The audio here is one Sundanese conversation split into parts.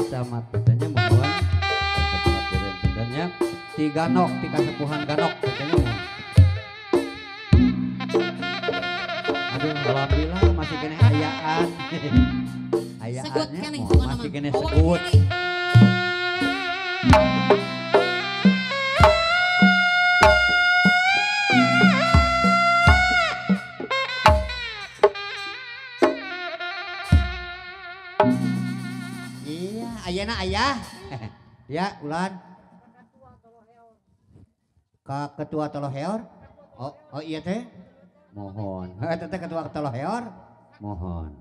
Camat katanya mohon ti ganok ti kasepuhan ganok katanya mohon. Aduh alhamdulillah masih kena ayaan. Ayaannya masih kena segut. Iya, ayana ayah. Ya, ulan. Ka ketua Toloheor. Oh, oh iya teh. Mohon. Heuh teh ketua Toloheor. Mohon.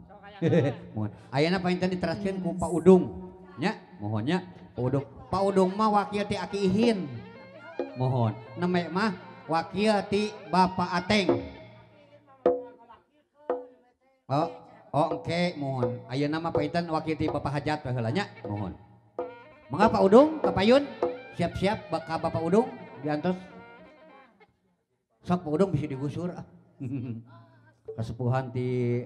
Mohon. Ayana painten diteraskeun ku Pak Udung. Nya, mohonnya Pak Udung. Pak Udung mah wakil ti Aki Ihin. Mohon. Neme mah wakil ti Bapak Ateng. Oh, oh engke mohon. Ayeuna mah painten wakil ti Bapak Hajat baheula nya, mohon. Mangga Pak Udung, kapayun. Siap-siap ka Bapak Udung diantos. Sok Pak Udung bisa digusur ah. Kesepuhan ti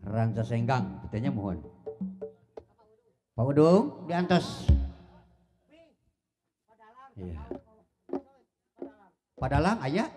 Ranca Senggang katanya mohon. Pak Udung diantos. Iya. Padalang aya?